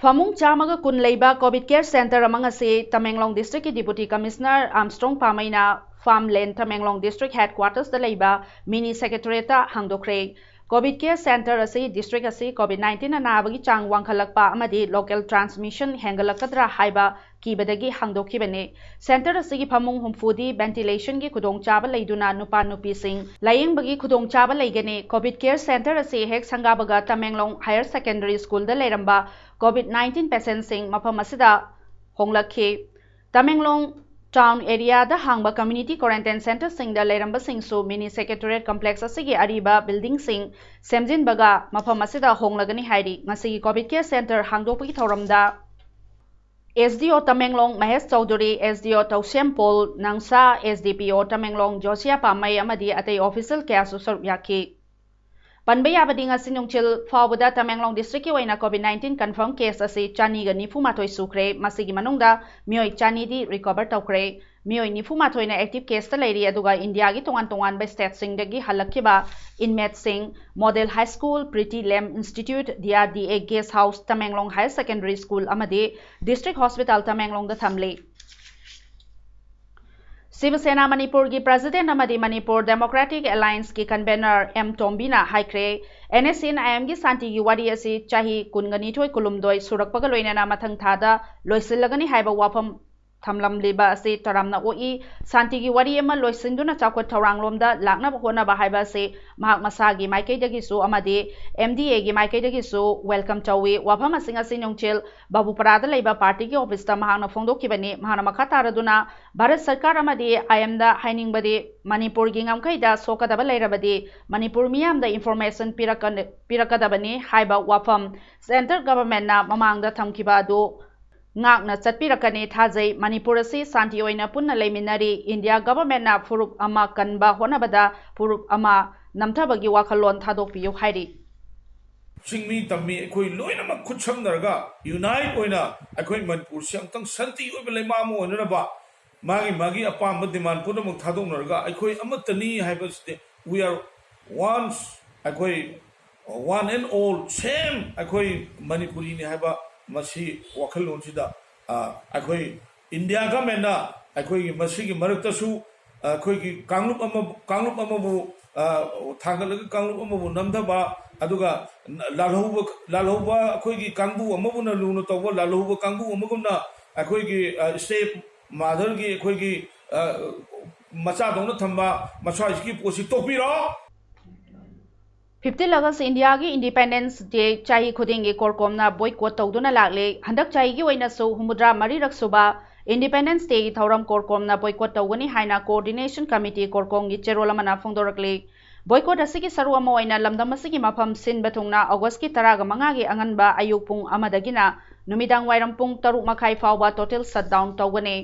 ꯐꯃꯨꯡ ꯆꯥꯝꯃꯒ ꯀꯨꯟ ꯂꯩꯕ COVID care centre ꯑꯃ ꯉꯁꯤ ꯇꯃꯦꯡꯂꯣꯡ districtꯀꯤ Deputy Commissioner ꯑꯥꯔꯝꯁꯇ꯭ꯔꯣꯡ ꯄꯥꯃꯩꯅ farmland ꯇꯃꯦꯡꯂꯣꯡ district headquartersꯇ ꯂꯩꯕ mini secretariatꯇ ꯍꯥꯡꯗꯣꯛꯈ꯭ꯔꯦ꯫ COVID care centre ꯑꯁꯤ district ꯑꯁꯤ COVID nineteen ꯑꯅꯥꯕꯒꯤ ꯆꯥꯡ ꯋꯥꯡꯈꯠꯂꯛꯄ ꯑꯃꯗꯤ local transmission ꯍꯦꯟꯒꯠꯂꯛꯀꯗ꯭ꯔꯥ ꯍꯥꯏꯕ ꯀꯤꯕꯗꯒꯤ ꯍꯥꯡꯗꯣꯛꯈꯤꯕꯅꯤ꯫ Centre ꯑꯁꯤꯒꯤ ꯐꯃꯨꯡ ꯍꯨꯝꯐꯨꯗꯤ ventilationꯒꯤ ꯈꯨꯗꯣꯡꯆꯥꯕ ꯂꯩꯗꯨꯅ ꯅꯨꯄꯥ ꯅꯨꯄꯤꯁꯤꯡ ꯂꯥꯌꯦꯡꯕꯒꯤ ꯈꯨꯗꯣꯡꯆꯥꯕ ꯂꯩꯒꯅꯤ꯫ COVID care centre ꯑꯁꯤ ꯍꯦꯛ ꯁꯪꯒꯥꯕꯒ ꯇꯃꯦꯡꯂꯣꯡ Higher Secondary Schoolꯗ ꯂꯩꯔꯝꯕ COVID nineteen patientꯁꯤꯡ ꯃꯐꯝ ꯑꯁꯤꯗ ꯍꯣꯡꯂꯛꯈꯤ꯫ ꯇꯃꯦꯡꯂꯣꯡ town areaꯗ ꯍꯥꯡꯕ community quarantine centreꯁꯤꯡꯗ ꯂꯩꯔꯝꯕꯁꯤꯡꯁꯨ mini secretariat complex ꯑꯁꯤꯒꯤ ꯑꯔꯤꯕ buildingꯁꯤꯡ ꯁꯦꯝꯖꯤꯟꯕꯒ ꯃꯐꯝ ꯑꯁꯤꯗ ꯍꯣꯡꯂꯒꯅꯤ ꯍꯥꯏꯔꯤ꯫ ꯉꯁꯤꯒꯤ COVID care centre ꯍꯥꯡꯗꯣꯛꯄꯒꯤ ꯊꯧꯔꯝꯗ SDO Tamenglong Mahesh Chaudhuri, SDO Tousem Paul Nangsa, SDPO Tamenglong Josiah Pamei ꯑꯃꯗꯤ ꯑꯇꯩ official ꯀꯌꯥꯁꯨ ꯁꯔꯨꯛ ꯌꯥꯈꯤ꯫ ꯄꯟꯕ ꯌꯥꯕꯗꯤ ꯉꯁꯤ ꯅꯨꯡꯊꯤꯜ ꯐꯥꯎꯕꯗ ꯇꯃꯦꯡꯂꯣꯡ districtꯀꯤ ꯑꯣꯏꯅ COVID nineteen confirm case ꯑꯁꯤ ꯆꯅꯤꯒ ꯅꯤꯐꯨ ꯃꯥꯊꯣꯏ ꯁꯨꯈ꯭ꯔꯦ꯫ ꯃꯁꯤꯒꯤ ꯃꯅꯨꯡꯗ ꯃꯤꯑꯣꯏ ꯆꯅꯤꯗꯤ recover ꯇꯧꯈ꯭ꯔꯦ꯫ ꯃꯤꯑꯣꯏ ꯅꯤꯐꯨ ꯃꯥꯊꯣꯏꯅ active caseꯇ ꯂꯩꯔꯤ, ꯑꯗꯨꯒ ꯏꯟꯗꯤꯌꯥꯒꯤ ꯇꯣꯉꯥꯟ ꯇꯣꯉꯥꯟꯕ stateꯁꯤꯡꯗꯒꯤ ꯍꯜꯂꯛꯈꯤꯕ inmateꯁꯤꯡ Model High School, Pretty Lamb Institute, DRDA Guest House, Tamenglong Higher Secondary School ꯑꯃꯗꯤ District Hospital ꯇꯃꯦꯡꯂꯣꯡꯗ ꯊꯝꯂꯤ꯫ ꯁꯤꯕ ꯁꯦꯅꯥ ꯃꯅꯤꯄꯨꯔꯒꯤ president ꯑꯃꯗꯤ Manipur Democratic Allianceꯀꯤ convener ꯑꯦꯝ ꯇꯣꯝꯕꯤꯅ ꯍꯥꯏꯈ꯭ꯔꯦ, NSCN-IMꯒꯤ ꯁꯥꯟꯇꯤꯒꯤ ꯋꯥꯔꯤ ꯑꯁꯤ ꯆꯍꯤ ꯀꯨꯟꯒ ꯅꯤꯊꯣꯏ ꯀꯨꯟꯍꯨꯝꯗꯣꯏ ꯁꯨꯔꯛꯄꯒ ꯂꯣꯏꯅꯅ ꯃꯊꯪ ꯊꯥꯗ ꯂꯣꯏꯁꯤꯜꯂꯒꯅꯤ ꯍꯥꯏꯕ ꯋꯥꯐꯝ ꯊꯝꯂꯝꯂꯤꯕ ꯑꯁꯤ ꯇꯔꯥꯝꯅ ꯑꯣꯛꯏ꯫ ꯁꯥꯟꯇꯤꯒꯤ ꯋꯥꯔꯤ ꯑꯃ ꯂꯣꯏꯁꯤꯟꯗꯨꯅ ꯆꯥꯎꯈꯠ ꯊꯧꯔꯥꯡꯂꯣꯝꯗ ꯂꯥꯛꯅꯕ ꯍꯣꯠꯅꯕ ꯍꯥꯏꯕ ꯑꯁꯤ ꯃꯍꯥꯛ ꯃꯁꯥꯒꯤ ꯃꯥꯏꯀꯩꯗꯒꯤꯁꯨ ꯑꯃꯗꯤ M D A ꯒꯤ ꯃꯥꯏꯀꯩꯗꯒꯤꯁꯨ welcome ꯇꯧꯏ꯫ ꯋꯥꯐꯝ ꯑꯁꯤꯡ ꯑꯁꯤ ꯅꯨꯡꯊꯤꯜ ꯕꯥꯕꯨꯄꯔꯥꯗ ꯂꯩꯕ ꯄꯥꯔꯇꯤꯒꯤ ꯑꯣꯐꯤꯁꯇ ꯃꯍꯥꯛꯅ ꯐꯣꯡꯗꯣꯛꯈꯤꯕꯅꯤ꯫ ꯃꯍꯥꯛꯅ ꯃꯈꯥ ꯇꯥꯔꯗꯨꯅ ꯚꯥꯔꯠ ꯁꯔꯀꯥꯔ ꯑꯃꯗꯤ I M ꯗ ꯍꯥꯏꯅꯤꯡꯕꯗꯤ ꯃꯅꯤꯄꯨꯔꯒꯤ ꯉꯝꯈꯩꯗ ꯁꯣꯛꯀꯗꯕ ꯂꯩꯔꯕꯗꯤ ꯃꯅꯤꯄꯨꯔ ꯃꯤꯌꯥꯝꯗ information ꯄꯤꯔꯛꯀ-, ꯄꯤꯔꯛꯀꯗꯕꯅꯤ ꯍꯥꯏꯕ ꯋꯥꯐꯝ central government ꯅ ꯃꯃꯥꯡꯗ ꯊꯝꯈꯤꯕ ꯑꯗꯨ ꯉꯥꯛꯅ ꯆꯠꯄꯤꯔꯛꯀꯅꯤ ꯊꯥꯖꯩ꯫ ꯃꯅꯤꯄꯨꯔ ꯑꯁꯤ ꯁꯥꯟꯇꯤ ꯑꯣꯏꯅ ꯄꯨꯟꯅ ꯂꯩꯃꯤꯟꯅꯔꯤ꯫ ꯏꯟꯗꯤꯌꯥ government ꯅ ꯐꯨꯔꯨꯞ ꯑꯃ ꯀꯟꯕ ꯍꯣꯠꯅꯕꯗ ꯐꯨꯔꯨꯞ ꯑꯃ ꯅꯝꯊꯕꯒꯤ ꯋꯥꯈꯜꯂꯣꯟ ꯊꯥꯗꯣꯛꯄꯤꯌꯨ ꯍꯥꯏꯔꯤ꯫ ꯆꯤꯡꯃꯤ ꯇꯝꯃꯤ ꯑꯩꯈꯣꯏ ꯂꯣꯏꯅꯃꯛ ꯈꯨꯠ ꯁꯝꯅꯔꯒ unite ꯑꯣꯏꯅ ꯑꯩꯈꯣꯏ ꯃꯅꯤꯄꯨꯔꯁꯤ ꯑꯃꯨꯛꯇꯪ ꯁꯥꯟꯇꯤ ꯑꯣꯏꯕ ꯂꯩꯕꯥꯛ ꯑꯃ ꯑꯣꯏꯅꯅꯕ ꯃꯥꯒꯤ ꯃꯥꯒꯤ ꯑꯄꯥꯝꯕ demand ꯄꯨꯝꯅꯃꯛ ꯊꯥꯗꯣꯛꯅꯔꯒ ꯑꯩꯈꯣꯏ ꯑꯃꯠꯇꯅꯤ ꯍꯥꯏꯕꯁꯤꯗꯤ we are once ꯑꯩꯈꯣꯏ one and all same ꯑꯩꯈꯣꯏ ꯃꯅꯤꯄꯨꯔꯤꯅꯤ ꯍꯥꯏꯕ ꯃꯁꯤ ꯋꯥꯈꯜꯂꯣꯟꯁꯤꯗ ꯑ, ꯑꯩꯈꯣꯏ ꯏꯟꯗꯤꯌꯥ government ꯅ ꯑꯩꯈꯣꯏꯒꯤ ꯃꯁꯤꯒꯤ ꯃꯔꯛꯇꯁꯨ ꯑꯩꯈꯣꯏꯒꯤ ꯀꯥꯡꯂꯨꯞ ꯑꯃ ꯀꯥꯡꯂꯨꯞ ꯑꯃꯕꯨ ꯑ, ꯊꯥꯡꯒꯠꯂꯒ ꯀꯥꯡꯂꯨꯞ ꯑꯃꯕꯨ ꯅꯝꯊꯕ ꯑꯗꯨꯒ ꯂꯥꯜꯍꯧꯕ ꯂꯥꯜꯍꯧꯕ ꯑꯩꯈꯣꯏꯒꯤ ꯀꯥꯡꯕꯨ ꯑꯃꯕꯨꯅ ꯂꯨꯅ ꯇꯧꯕ ꯂꯥꯜꯍꯧꯕ ꯀꯥꯡꯕꯨ ꯑꯃꯒꯨꯝꯅ ꯑꯩꯈꯣꯏꯒꯤ step mother ꯒꯤ ꯑꯩꯈꯣꯏꯒꯤ ꯑ, ꯃꯆꯥꯗꯧꯅ ꯊꯝꯕ ꯃꯁꯥꯁꯤꯒꯤ ꯄꯣꯠꯁꯤ ꯇꯣꯛꯄꯤꯔꯣ꯫ Fifteen August ꯏꯟꯗꯤꯌꯥꯒꯤ Independence Day ꯆꯍꯤ ꯈꯨꯗꯤꯡꯒꯤ ꯀꯣꯔꯀꯣꯝꯅ boycott ꯇꯧꯗꯨꯅ ꯂꯥꯛꯂꯤ꯫ ꯍꯟꯗꯛ ꯆꯍꯤꯒꯤ ꯑꯣꯏꯅꯁꯨ ꯍꯨꯝꯐꯨꯇꯔꯥ ꯃꯔꯤꯔꯛ ꯁꯨꯕ Independence Day ꯒꯤ ꯊꯧꯔꯝ ꯀꯣꯔꯀꯣꯝꯅ boycott ꯇꯧꯒꯅꯤ ꯍꯥꯏꯅ Coordination Committee ꯀꯣꯔꯀꯣꯝꯒꯤ ꯆꯦꯔꯣꯜ ꯑꯃꯅ ꯐꯣꯡꯗꯣꯔꯛꯂꯤ꯫ Boycott ꯑꯁꯤꯒꯤ ꯁꯔꯨꯛ ꯑꯃ ꯑꯣꯏꯅ ꯂꯝꯗꯝ ꯑꯁꯤꯒꯤ ꯃꯐꯝ ꯁꯤꯟꯕ ꯊꯨꯡꯅ August ꯀꯤ ꯇꯔꯥꯒ ꯃꯉꯥꯒꯤ ꯑꯉꯟꯕ ꯑꯌꯨꯛ ꯄꯨꯡ ꯑꯃꯗꯒꯤꯅ ꯅꯨꯃꯤꯗꯥꯡ ꯋꯥꯏꯔꯝ ꯄꯨꯡ ꯇꯔꯨꯛ ꯃꯈꯥꯏ ꯐꯥꯎꯕ total shutdown ꯇꯧꯒꯅꯤ꯫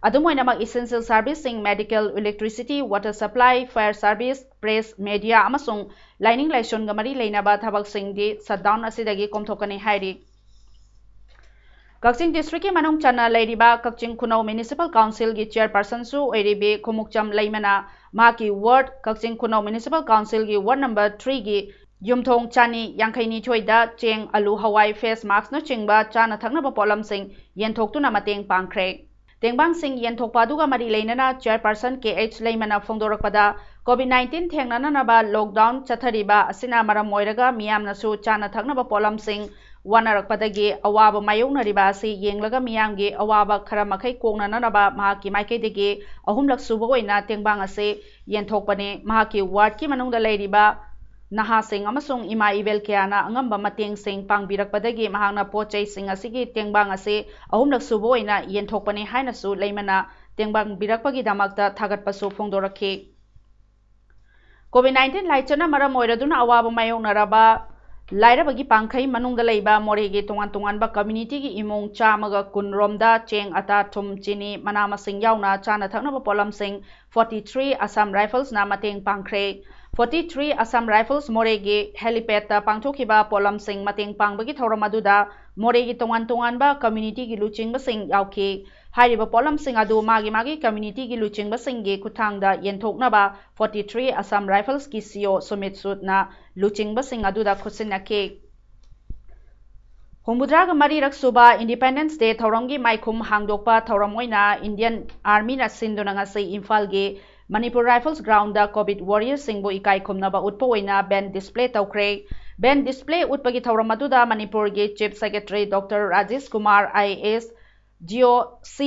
ꯑꯗꯨꯝ ꯑꯣꯏꯅꯃꯛ essential service ꯁꯤꯡ medical, electricity, water supply, fire service, press, media ꯑꯃꯁꯨꯡ ꯂꯥꯏꯅꯤꯡ ꯂꯥꯏꯁꯣꯟꯒ ꯃꯔꯤ ꯂꯩꯅꯕ ꯊꯕꯛꯁꯤꯡꯗꯤ shutdown ꯑꯁꯤꯗꯒꯤ ꯀꯣꯝꯊꯣꯛꯀꯅꯤ ꯍꯥꯏꯔꯤ꯫ ꯀꯛꯆꯤꯡ district ꯀꯤ ꯃꯅꯨꯡ ꯆꯟꯅ ꯂꯩꯔꯤꯕ ꯀꯛꯆꯤꯡ ꯈꯨꯅꯧ Municipal Council ꯒꯤ chairperson ꯁꯨ ꯑꯣꯏꯔꯤꯕꯤ ꯈꯨꯃꯨꯛꯆꯝ ꯂꯩꯃꯅ ꯃꯍꯥꯛꯀꯤ ward ꯀꯛꯆꯤꯡ ꯈꯨꯅꯧ Municipal Council ꯒꯤ ward number three ꯒꯤ ꯌꯨꯝꯊꯣꯡ ꯆꯅꯤ ꯌꯥꯡꯈꯩ ꯅꯤꯊꯣꯏꯗ ꯆꯦꯡ, ꯑꯂꯨ, ꯍꯋꯥꯏ, face mask ꯅꯆꯤꯡꯕ ꯆꯥꯅ ꯊꯛꯅꯕ ꯄꯣꯠꯂꯝꯁꯤꯡ ꯌꯦꯟꯊꯣꯛꯇꯨꯅ ꯃꯇꯦꯡ ꯄꯥꯡꯈ꯭ꯔꯦ꯫ ꯇꯦꯡꯕꯥꯡꯁꯤꯡ ꯌꯦꯟꯊꯣꯛꯄ ꯑꯗꯨꯒ ꯃꯔꯤ ꯂꯩꯅꯅ chairperson ꯀꯦ ꯑꯩꯆ ꯂꯩꯃꯅ ꯐꯣꯡꯗꯣꯔꯛꯄꯗ, COVID nineteen ꯊꯦꯡꯅꯅꯅꯕ lockdown ꯆꯠꯊꯔꯤꯕ ꯑꯁꯤꯅ ꯃꯔꯝ ꯑꯣꯏꯔꯒ ꯃꯤꯌꯥꯝꯅꯁꯨ ꯆꯥꯅ ꯊꯛꯅꯕ ꯄꯣꯠꯂꯝꯁꯤꯡ ꯋꯥꯅꯔꯛꯄꯗꯒꯤ ꯑꯋꯥꯕ ꯃꯥꯌꯣꯛꯅꯔꯤꯕ ꯑꯁꯤ ꯌꯦꯡꯂꯒ ꯃꯤꯌꯥꯝꯒꯤ ꯑꯋꯥꯕ ꯈꯔ ꯃꯈꯩ ꯀꯣꯛꯅꯅꯅꯕ ꯃꯍꯥꯛꯀꯤ ꯃꯥꯏꯀꯩꯗꯒꯤ ꯑꯍꯨꯝꯂꯛ ꯁꯨꯕ ꯑꯣꯏꯅ ꯇꯦꯡꯕꯥꯡ ꯑꯁꯤ ꯌꯦꯟꯊꯣꯛꯄꯅꯤ꯫ ꯃꯍꯥꯛꯀꯤ ꯋꯥꯔꯗꯀꯤ ꯃꯅꯨꯡꯗ ꯂꯩꯔꯤꯕ ꯅꯍꯥꯁꯤꯡ ꯑꯃꯁꯨꯡ ꯏꯃꯥ ꯏꯕꯦꯜ ꯀꯌꯥꯅ ꯑꯉꯝꯕ ꯃꯇꯦꯡꯁꯤꯡ ꯄꯥꯡꯕꯤꯔꯛꯄꯗꯒꯤ ꯃꯍꯥꯛꯅ ꯄꯣꯠ ꯆꯩꯁꯤꯡ ꯑꯁꯤꯒꯤ ꯇꯦꯡꯕꯥꯡ ꯑꯁꯤ ꯑꯍꯨꯝꯂꯛ ꯁꯨꯕ ꯑꯣꯏꯅ ꯌꯦꯟꯊꯣꯛꯄꯅꯤ ꯍꯥꯏꯅꯁꯨ ꯂꯩꯃꯅ ꯇꯦꯡꯕꯥꯡꯕꯤꯔꯛꯄꯒꯤꯗꯃꯛꯇ ꯊꯥꯒꯠꯄꯁꯨ ꯐꯣꯡꯗꯣꯔꯛꯈꯤ꯫ COVID nineteen ꯂꯥꯏꯆꯠꯅ ꯃꯔꯝ ꯑꯣꯏꯔꯗꯨꯅ ꯑꯋꯥꯕ ꯃꯥꯌꯣꯛꯅꯔꯕ ꯂꯥꯏꯔꯕꯒꯤ ꯄꯥꯡꯈꯩ ꯃꯅꯨꯡꯗ ꯂꯩꯕ ꯃꯣꯔꯦꯒꯤ ꯇꯣꯉꯥꯟ ꯇꯣꯉꯥꯟꯕ communityꯒꯤ ꯏꯃꯨꯡ ꯆꯥꯝꯃꯒ ꯀꯨꯟ ꯔꯣꯝꯗ ꯆꯦꯡ, ꯑꯇꯥ, ꯊꯨꯝ, ꯆꯤꯅꯤ, ꯃꯅꯥ ꯃꯁꯤꯡ ꯌꯥꯎꯅ ꯆꯥꯅ ꯊꯛꯅꯕ ꯄꯣꯠꯂꯝꯁꯤꯡ forty three Assam Riflesꯅ ꯃꯇꯦꯡ ꯄꯥꯡꯈ꯭ꯔꯦ꯫ Forty three Assam Rifles ꯃꯣꯔꯦꯒꯤ helipadꯇ ꯄꯥꯡꯊꯣꯛꯈꯤꯕ ꯄꯣꯠꯂꯝꯁꯤꯡ ꯃꯇꯦꯡ ꯄꯥꯡꯕꯒꯤ ꯊꯧꯔꯝ ꯑꯗꯨꯗ ꯃꯣꯔꯦꯒꯤ ꯇꯣꯉꯥꯟ ꯇꯣꯉꯥꯟꯕ communityꯒꯤ ꯂꯨꯆꯤꯡꯕꯁꯤꯡ ꯌꯥꯎꯈꯤ꯫ ꯍꯥꯏꯔꯤꯕ ꯄꯣꯠꯂꯝꯁꯤꯡ ꯑꯗꯨ ꯃꯥꯒꯤ ꯃꯥꯒꯤ communityꯒꯤ ꯂꯨꯆꯤꯡꯕꯁꯤꯡꯒꯤ ꯈꯨꯠꯊꯥꯡꯗ ꯌꯦꯟꯊꯣꯛꯅꯕ forty three Assam Riflesꯀꯤ CEO Sumit ꯁꯨꯗꯅ ꯂꯨꯆꯤꯡꯕꯁꯤꯡ ꯑꯗꯨꯗ ꯈꯨꯠꯁꯤꯟꯅꯈꯤ꯫ ꯍꯨꯝꯐꯨꯇꯔꯥꯒ ꯃꯔꯤꯔꯛ ꯁꯨꯕ Independence Day ꯊꯧꯔꯝꯒꯤ ꯃꯥꯏꯈꯨꯝ ꯍꯥꯡꯗꯣꯛꯄ ꯊꯧꯔꯝ ꯑꯣꯏꯅ Indian Armyꯅ ꯁꯤꯟꯗꯨꯅ ꯉꯁꯤ ꯏꯝꯐꯥꯜꯒꯤ Manipur Rifles groundꯗ COVID warriorꯁꯤꯡꯕꯨ ꯏꯀꯥꯏ ꯈꯨꯝꯅꯕ ꯎꯠꯄ ꯑꯣꯏꯅ band display ꯇꯧꯈ꯭ꯔꯦ꯫ Band display ꯎꯠꯄꯒꯤ ꯊꯧꯔꯝ ꯑꯗꯨꯗ ꯃꯅꯤꯄꯨꯔꯒꯤ Chief Secretary Doctor Rajesh Kumar IAS, GOC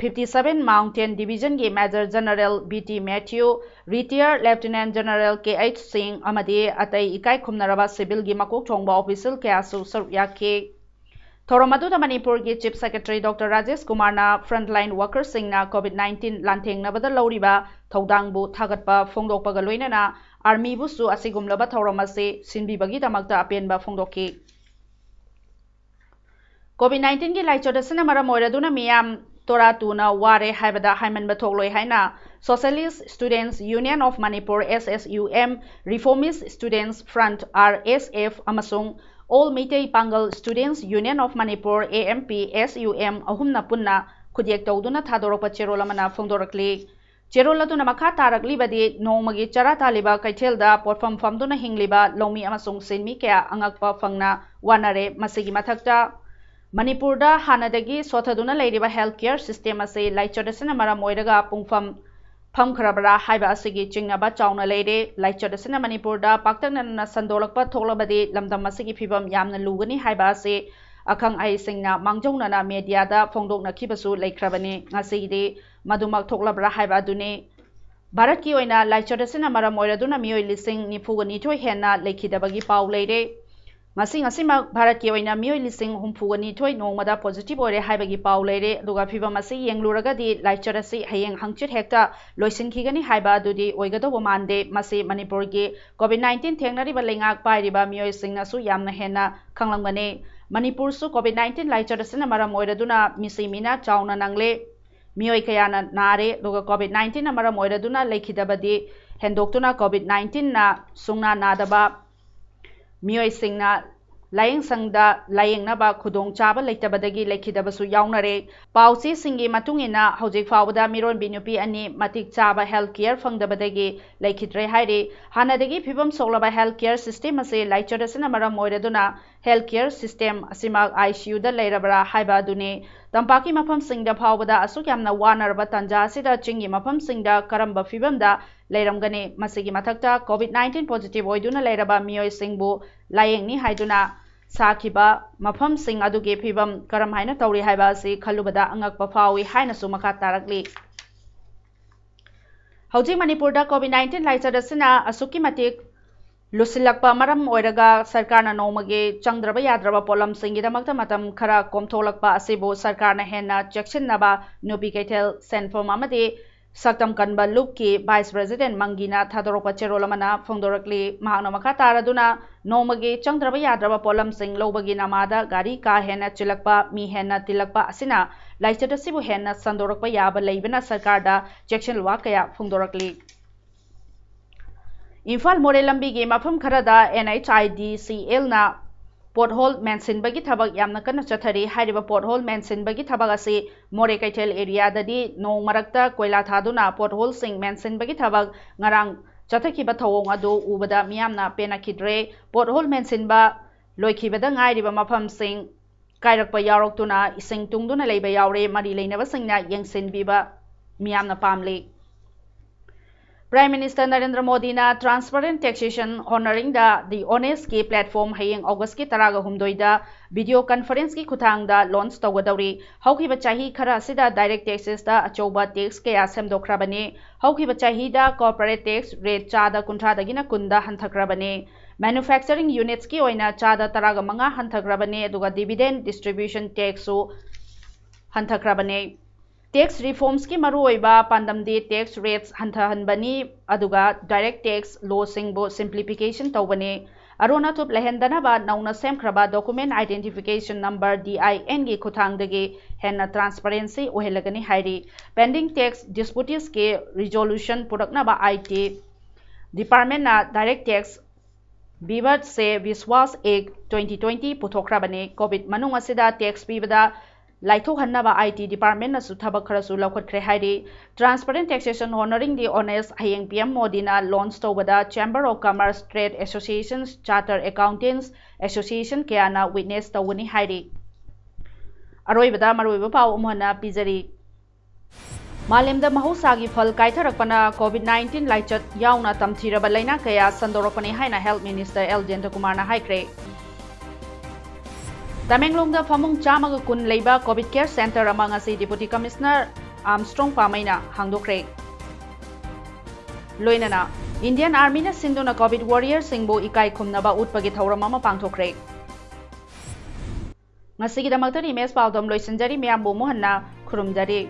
fifty seven Mountain Divisionꯒꯤ Major General B T Matthew, Retired Lieutenant General K H Singh ꯑꯃꯗꯤ ꯑꯇꯩ ꯏꯀꯥꯏ ꯈꯨꯝꯅꯔꯕ civilꯒꯤ ꯃꯀꯣꯛ ꯊꯣꯡꯕ official ꯀꯌꯥꯁꯨ ꯁꯔꯨꯛ ꯌꯥꯈꯤ꯫ ꯊꯧꯔꯝ ꯑꯗꯨꯗ ꯃꯅꯤꯄꯨꯔꯒꯤ Chief Secretary Doctor ꯔꯥꯖꯦꯁ ꯀꯨꯃꯥꯔꯅ frontline workerꯁꯤꯡꯅ COVID nineteen ꯂꯥꯟꯊꯦꯡꯅꯕꯗ ꯂꯧꯔꯤꯕ ꯊꯧꯗꯥꯡꯕꯨ ꯊꯥꯒꯠꯄ ꯐꯣꯡꯗꯣꯛꯄꯒ ꯂꯣꯏꯅꯅ Armyꯕꯨꯁꯨ ꯑꯁꯤꯒꯨꯝꯂꯕ ꯊꯧꯔꯝ ꯑꯁꯤ ꯁꯤꯟꯕꯤꯕꯒꯤꯗꯃꯛꯇ ꯑꯄꯦꯟꯕ ꯐꯣꯡꯗꯣꯛꯈꯤ꯫ COVID nineteenꯒꯤ ꯂꯥꯏꯆꯠ ꯑꯁꯤꯅ ꯃꯔꯝ ꯑꯣꯏꯔꯗꯨꯅ ꯃꯤꯌꯥꯝ ꯇꯣꯔꯥ ꯇꯨꯅ ꯋꯥꯔꯦ ꯍꯥꯏꯕꯗ ꯍꯥꯏꯃꯟꯕ ꯊꯣꯛꯂꯣꯏ ꯍꯥꯏꯅ Socialist Students Union of Manipur, SSUM, Reformist Students Front, RSF, ꯑꯃꯁꯨꯡ All Meitei Pangal Students Union of Manipur, AMP, SUM, ꯑꯍꯨꯝꯅ ꯄꯨꯟꯅ ꯈꯨꯠꯌꯦꯛ ꯇꯧꯗꯨꯅ ꯊꯥꯗꯣꯔꯛꯄ ꯆꯦꯔꯣꯜ ꯑꯃꯅ ꯐꯣꯡꯗꯣꯔꯛꯂꯤ꯫ ꯆꯦꯔꯣꯜ ꯑꯗꯨꯅ ꯃꯈꯥ ꯇꯥꯔꯛꯂꯤꯕꯗꯤ, ꯅꯣꯡꯃꯒꯤ ꯆꯔꯥ ꯇꯥꯜꯂꯤꯕ ꯀꯩꯊꯦꯜꯗ ꯄꯣꯠꯐꯝ ꯐꯝꯗꯨꯅ ꯍꯤꯡꯂꯤꯕ ꯂꯧꯃꯤ ꯑꯃꯁꯨꯡ ꯁꯤꯟꯃꯤ ꯀꯌꯥ ꯑꯉꯛꯄ ꯐꯪꯅ ꯋꯥꯅꯔꯦ꯫ ꯃꯁꯤꯒꯤ ꯃꯊꯛꯇ, ꯃꯅꯤꯄꯨꯔꯗ ꯍꯥꯟꯅꯗꯒꯤ ꯁꯣꯊꯗꯨꯅ ꯂꯩꯔꯤꯕ health care system ꯑꯁꯤ ꯂꯥꯏꯆꯠ ꯑꯁꯤꯅ ꯃꯔꯝ ꯑꯣꯏꯔꯒ ꯄꯨꯡꯐꯝ ꯐꯝꯈ꯭ꯔꯕ꯭ꯔꯥ ꯍꯥꯏꯕ ꯑꯁꯤꯒꯤ ꯆꯤꯡꯅꯕ ꯆꯥꯎꯅ ꯂꯩꯔꯦ꯫ ꯂꯥꯏꯆꯠ ꯑꯁꯤꯅ ꯃꯅꯤꯄꯨꯔꯗ ꯄꯥꯛꯇꯛꯅꯅ ꯁꯟꯗꯣꯛꯂꯛꯄ ꯊꯣꯛꯂꯕꯗꯤ ꯂꯝꯗꯝ ꯑꯁꯤꯒꯤ ꯐꯤꯕꯝ ꯌꯥꯝꯅ ꯂꯨꯒꯅꯤ ꯍꯥꯏꯕ ꯑꯁꯤ ꯑꯈꯪ ꯑꯍꯩꯁꯤꯡꯅ ꯃꯥꯡꯖꯧꯅꯅ ꯃꯦꯗꯤꯌꯥꯗ ꯐꯣꯡꯗꯣꯛꯅꯈꯤꯕꯁꯨ ꯂꯩꯈ꯭ꯔꯕꯅꯤ꯫ ꯉꯁꯤꯗꯤ ꯃꯗꯨꯃꯛ ꯊꯣꯛꯂꯕ꯭ꯔꯥ ꯍꯥꯏꯕ ꯑꯗꯨꯅꯤ꯫ ꯚꯥꯔꯠꯀꯤ ꯑꯣꯏꯅ ꯂꯥꯏꯆꯠ ꯑꯁꯤꯅ ꯃꯔꯝ ꯑꯣꯏꯔꯗꯨꯅ ꯃꯤꯑꯣꯏ ꯂꯤꯁꯤꯡ ꯅꯤꯐꯨꯒ ꯅꯤꯊꯣꯏ ꯍꯦꯟꯅ ꯂꯩꯈꯤꯗꯕꯒꯤ ꯄꯥꯎ ꯂꯩꯔꯦ꯫ ꯉꯁꯤ ꯉꯁꯤꯃꯛ ꯚꯥꯔꯠꯀꯤ ꯑꯣꯏꯅ ꯃꯤꯑꯣꯏ ꯂꯤꯁꯤꯡ ꯍꯨꯝꯐꯨꯒ ꯅꯤꯊꯣꯏ ꯅꯣꯡꯃꯗ positive ꯑꯣꯏꯔꯦ ꯍꯥꯏꯕꯒꯤ ꯄꯥꯎ ꯂꯩꯔꯦ꯫ ꯑꯗꯨꯒ ꯐꯤꯕꯝ ꯑꯁꯤ ꯌꯦꯡꯂꯨꯔꯒꯗꯤ ꯂꯥꯏꯆꯠ ꯑꯁꯤ ꯍꯌꯦꯡ ꯍꯪꯆꯤꯠ ꯍꯦꯛꯇ ꯂꯣꯏꯁꯤꯟꯈꯤꯒꯅꯤ ꯍꯥꯏꯕ ꯑꯗꯨꯗꯤ ꯑꯣꯏꯒꯗꯧꯕ ꯃꯥꯟꯗꯦ꯫ ꯃꯁꯤ ꯃꯅꯤꯄꯨꯔꯒꯤ COVID nineteen ꯊꯦꯡꯅꯔꯤꯕ ꯂꯩꯉꯥꯛ ꯄꯥꯏꯔꯤꯕ ꯃꯤꯑꯣꯏꯁꯤꯡꯅꯁꯨ ꯌꯥꯝꯅ ꯍꯦꯟꯅ ꯈꯪꯂꯝꯒꯅꯤ꯫ ꯃꯅꯤꯄꯨꯔꯁꯨ COVID nineteen ꯂꯥꯏꯆꯠ ꯑꯁꯤꯅ ꯃꯔꯝ ꯑꯣꯏꯔꯗꯨꯅ ꯃꯤꯁꯤ ꯃꯤꯅ ꯆꯥꯎꯅ ꯅꯪꯂꯦ꯫ ꯃꯤꯑꯣꯏ ꯀꯌꯥꯅ ꯅꯥꯔꯦ꯫ ꯑꯗꯨꯒ COVID nineteenꯅ ꯃꯔꯝ ꯑꯣꯏꯔꯗꯨꯅ ꯂꯩꯈꯤꯗꯕꯗꯤ ꯍꯦꯟꯗꯣꯛꯇꯨꯅ COVID nineteenꯅ ꯁꯨꯡꯅꯥ ꯅꯥꯗꯕ ꯃꯤꯑꯣꯏꯁꯤꯡꯅ ꯂꯥꯏꯌꯦꯡꯁꯪꯗ ꯂꯥꯏꯌꯦꯡꯅꯕ ꯈꯨꯗꯣꯡꯆꯥꯕ ꯂꯩꯇꯕꯗꯒꯤ ꯂꯩꯈꯤꯗꯕꯁꯨ ꯌꯥꯎꯅꯔꯦ꯫ ꯄꯥꯎꯆꯦꯁꯤꯡꯒꯤ ꯃꯇꯨꯡ ꯏꯟꯅ ꯍꯧꯖꯤꯛ ꯐꯥꯎꯕꯗ ꯃꯤꯔꯣꯟꯕꯤ ꯅꯨꯄꯤ ꯑꯅꯤ ꯃꯇꯤꯛ ꯆꯥꯕ health care ꯐꯪꯗꯕꯗꯒꯤ ꯂꯩꯈꯤꯗ꯭ꯔꯦ ꯍꯥꯏꯔꯤ꯫ ꯍꯥꯟꯅꯗꯒꯤ ꯐꯤꯕꯝ ꯁꯣꯛꯂꯕ health care system ꯑꯁꯤ ꯂꯥꯏꯆꯠ ꯑꯁꯤꯅ ꯃꯔꯝ ꯑꯣꯏꯔꯗꯨꯅ health care system ꯑꯁꯤꯃꯛ ICUꯗ ꯂꯩꯔꯕ꯭ꯔꯥ ꯍꯥꯏꯕ ꯑꯗꯨꯅꯤ꯫ ꯇꯝꯄꯥꯛꯀꯤ ꯃꯐꯝꯁꯤꯡꯗ ꯐꯥꯎꯕꯗ ꯑꯁꯨꯛ ꯌꯥꯝꯅ ꯋꯥꯅꯔꯕ ꯇꯥꯟꯖꯥ ꯑꯁꯤꯗ ꯆꯤꯡꯒꯤ ꯃꯐꯝꯁꯤꯡꯗ ꯀꯔꯝꯕ ꯐꯤꯕꯝꯗ ꯂꯩꯔꯝꯒꯅꯤ? ꯃꯁꯤꯒꯤ ꯃꯊꯛꯇ COVID nineteen positive ꯑꯣꯏꯗꯨꯅ ꯂꯩꯔꯕ ꯃꯤꯑꯣꯏꯁꯤꯡꯕꯨ ꯂꯥꯌꯦꯡꯅꯤ ꯍꯥꯏꯗꯨꯅ ꯁꯥꯈꯤꯕ ꯃꯐꯝꯁꯤꯡ ꯑꯗꯨꯒꯤ ꯐꯤꯕꯝ ꯀꯔꯝ ꯍꯥꯏꯅ ꯇꯧꯔꯤ ꯍꯥꯏꯕ ꯑꯁꯤ ꯈꯜꯂꯨꯕꯗ ꯑꯉꯛꯄ ꯐꯥꯎꯏ ꯍꯥꯏꯅꯁꯨ ꯃꯈꯥ ꯇꯥꯔꯛꯂꯤ꯫ ꯍꯧꯖꯤꯛ ꯃꯅꯤꯄꯨꯔꯗ COVID nineteen ꯂꯥꯏꯆꯠ ꯑꯁꯤꯅ ꯑꯁꯨꯛꯀꯤ ꯃꯇꯤꯛ ꯂꯨꯁꯤꯜꯂꯛꯄ ꯃꯔꯝ ꯑꯣꯏꯔꯒ ꯁꯔꯀꯥꯔꯅ ꯅꯣꯡꯃꯒꯤ ꯆꯪꯗ꯭ꯔꯕ ꯌꯥꯗ꯭ꯔꯕ ꯄꯣꯠꯂꯝꯁꯤꯡꯒꯤꯗꯃꯛꯇ ꯃꯇꯝ ꯈꯔ ꯀꯣꯝꯊꯣꯛꯂꯛꯄ ꯑꯁꯤꯕꯨ ꯁꯔꯀꯥꯔꯅ ꯍꯦꯟꯅ ꯆꯦꯛꯁꯤꯟꯅꯕ ꯅꯨꯄꯤ ꯀꯩꯊꯦꯜ ꯁꯦꯟꯐꯝ ꯑꯃꯗꯤ ꯁꯛꯇꯝ ꯀꯟꯕ ꯂꯨꯞꯀꯤ vice president ꯃꯪꯒꯤꯅ ꯊꯥꯗꯣꯔꯛꯄ ꯆꯦꯔꯣꯜ ꯑꯃꯅ ꯐꯣꯡꯗꯣꯔꯛꯂꯤ꯫ ꯃꯍꯥꯛꯅ ꯃꯈꯥ ꯇꯥꯔꯗꯨꯅ ꯅꯣꯡꯃꯒꯤ ꯆꯪꯗ꯭ꯔꯕ ꯌꯥꯗ꯭ꯔꯕ ꯄꯣꯠꯂꯝꯁꯤꯡ ꯂꯧꯕꯒꯤ ꯅꯃꯥꯗ ꯒꯥꯔꯤ ꯀꯥ ꯍꯦꯟꯅ ꯆꯤꯜꯂꯛꯄ, ꯃꯤ ꯍꯦꯟꯅ ꯇꯤꯜꯂꯛꯄ ꯑꯁꯤꯅ ꯂꯥꯏꯆꯠ ꯑꯁꯤꯕꯨ ꯍꯦꯟꯅ ꯁꯟꯗꯣꯔꯛꯄ ꯌꯥꯕ ꯂꯩꯕꯅ ꯁꯔꯀꯥꯔꯗ ꯆꯦꯛꯁꯤꯟꯋꯥ ꯀꯌꯥ ꯐꯣꯡꯗꯣꯔꯛꯂꯤ꯫ ꯏꯝꯐꯥꯜ ꯃꯣꯔꯦ ꯂꯝꯕꯤꯒꯤ ꯃꯐꯝ ꯈꯔꯗ NHIDCLꯅ pothole ꯃꯦꯟꯁꯤꯟꯕꯒꯤ ꯊꯕꯛ ꯌꯥꯝꯅ ꯀꯟꯅ ꯆꯠꯊꯔꯤ꯫ ꯍꯥꯏꯔꯤꯕ pothole ꯃꯦꯟꯁꯤꯟꯕꯒꯤ ꯊꯕꯛ ꯑꯁꯤ ꯃꯣꯔꯦ ꯀꯩꯊꯦꯜ areaꯗꯗꯤ ꯅꯣꯡ ꯃꯔꯛꯇ ꯀꯣꯏꯂꯥ ꯊꯥꯗꯨꯅ potholeꯁꯤꯡ ꯃꯦꯟꯁꯤꯟꯕꯒꯤ ꯊꯕꯛ ꯉꯔꯥꯡ ꯆꯠꯊꯈꯤꯕ ꯊꯧꯑꯣꯡ ꯑꯗꯨ ꯎꯕꯗ ꯃꯤꯌꯥꯝꯅ ꯄꯦꯟꯅꯈꯤꯗ꯭ꯔꯦ꯫ Pothole ꯃꯦꯟꯁꯤꯟꯕ ꯂꯣꯏꯈꯤꯕꯗ ꯉꯥꯏꯔꯤꯕ ꯃꯐꯝꯁꯤꯡ ꯀꯥꯏꯔꯛꯄ ꯌꯥꯎꯔꯛꯇꯨꯅ ꯏꯁꯤꯡ ꯇꯨꯡꯗꯨꯅ ꯂꯩꯕ ꯌꯥꯎꯔꯦ꯫ ꯃꯔꯤ ꯂꯩꯅꯕꯁꯤꯡꯅ ꯌꯦꯡꯁꯤꯟꯕꯤꯕ ꯃꯤꯌꯥꯝꯅ ꯄꯥꯝꯂꯤ꯫ Prime Minister ꯅꯔꯦꯟꯗ꯭ꯔ ꯃꯣꯗꯤꯅ Transparent Taxation Honoring the Honest ꯀꯤ platform ꯍꯌꯦꯡ August ꯀꯤ ꯇꯔꯥꯒ ꯍꯨꯝꯗꯣꯏꯗ video conference ꯀꯤ ꯈꯨꯠꯊꯥꯡꯗ launch ꯇꯧꯒꯗꯧꯔꯤ꯫ ꯍꯧꯈꯤꯕ ꯆꯍꯤ ꯈꯔ ꯑꯁꯤꯗ direct taxes ꯇ ꯑꯆꯧꯕ tax ꯀꯌꯥ ꯁꯦꯝꯗꯣꯛꯈ꯭ꯔꯕꯅꯤ꯫ ꯍꯧꯈꯤꯕ ꯆꯍꯤꯗ corporate tax rate ꯆꯥꯗ ꯀꯨꯟꯊ꯭ꯔꯥꯗꯒꯤꯅ ꯀꯨꯟꯗ ꯍꯟꯊꯈ꯭ꯔꯕꯅꯤ꯫ Manufacturing units ꯀꯤ ꯑꯣꯏꯅ ꯆꯥꯗ ꯇꯔꯥꯒ ꯃꯉꯥ ꯍꯟꯊꯈ꯭ꯔꯕꯅꯤ, ꯑꯗꯨꯒ dividend distribution tax ꯁꯨ ꯍꯟꯊꯈ꯭ꯔꯕꯅꯤ꯫ Tax reforms ꯀꯤ ꯃꯔꯨꯑꯣꯏꯕ ꯄꯥꯟꯗꯝꯗꯤ tax rates ꯍꯟꯊꯍꯟꯕꯅꯤ, ꯑꯗꯨꯒ direct tax law ꯁꯤꯡꯕꯨ simplification ꯇꯧꯕꯅꯤ꯫ ꯑꯔꯣꯟ ꯑꯊꯨꯞ ꯂꯩꯍꯟꯗꯅꯕ ꯅꯧꯅ ꯁꯦꯝꯈ꯭ꯔꯕ Document Identification Number, D I N ꯒꯤ ꯈꯨꯠꯊꯥꯡꯗꯒꯤ ꯍꯦꯟꯅ transparency ꯑꯣꯏꯍꯜꯂꯒꯅꯤ ꯍꯥꯏꯔꯤ꯫ Pending tax disputes ꯀꯤ resolution ꯄꯨꯔꯛꯅꯕ I T department ꯅ Direct Tax Vivad Se Vishwas Act twenty twenty ꯄꯨꯊꯣꯛꯈ꯭ꯔꯕꯅꯤ꯫ COVID ꯃꯅꯨꯡ ꯑꯁꯤꯗ tax ꯄꯤꯕꯗ ꯂꯥꯏꯊꯣꯛꯍꯟꯅꯕ I T department ꯅꯁꯨ ꯊꯕꯛ ꯈꯔꯁꯨ ꯂꯧꯈꯠꯈ꯭ꯔꯦ ꯍꯥꯏꯔꯤ꯫ Transparent Taxation Honoring the Honest ꯍꯌꯦꯡ P M ꯃꯣꯗꯤꯅ launch ꯇꯧꯕꯗ Chamber of Commerce, Trade Associations, Chartered Accountants Association ꯀꯌꯥꯅ witness ꯇꯧꯒꯅꯤ ꯍꯥꯏꯔꯤ꯫ ꯑꯔꯣꯏꯕꯗ ꯃꯔꯨꯑꯣꯏꯕ ꯄꯥꯎ ꯑꯃꯨꯛ ꯍꯟꯅ ꯄꯤꯖꯔꯤ꯫ ꯃꯥꯂꯦꯝꯗ ꯃꯍꯧꯁꯥꯒꯤ ꯐꯜ ꯀꯥꯏꯊꯔꯛꯄꯅ COVID nineteen ꯂꯥꯏꯆꯠ ꯌꯥꯎꯅ ꯇꯝꯊꯤꯔꯕ ꯂꯥꯏꯅꯥ ꯀꯌꯥ ꯁꯟꯗꯣꯔꯛꯄꯅꯤ ꯍꯥꯏꯅ Health Minister L ꯖꯌꯟꯇꯀꯨꯃꯥꯔꯅ ꯍꯥꯏꯈ꯭ꯔꯦ꯫ ꯇꯃꯦꯡꯂꯣꯡꯗ ꯐꯃꯨꯡ ꯆꯥꯝꯃꯒ ꯀꯨꯟ ꯂꯩꯕ COVID Care Center ꯑꯃ ꯉꯁꯤ Deputy Commissioner ꯑꯥꯝꯁꯇ꯭ꯔꯣꯡ ꯄꯥꯃꯩꯅ ꯍꯥꯡꯗꯣꯛꯈ꯭ꯔꯦ꯫ ꯂꯣꯏꯅꯅ Indian Army ꯅ ꯁꯤꯟꯗꯨꯅ COVID warrior ꯁꯤꯡꯕꯨ ꯏꯀꯥꯏ ꯈꯨꯝꯅꯕ ꯎꯠꯄꯒꯤ ꯊꯧꯔꯝ ꯑꯃ ꯄꯥꯡꯊꯣꯛꯈ꯭ꯔꯦ꯫ ꯉꯁꯤꯒꯤꯗꯃꯛꯇꯗꯤ ꯃꯦꯁ ꯄꯥꯎꯗꯝ ꯂꯣꯏꯁꯤꯟꯖꯔꯤ꯫ ꯃꯤꯌꯥꯝꯕꯨ ꯑꯃꯨꯛ ꯍꯟꯅ ꯈꯨꯔꯨꯝꯖꯔꯤ꯫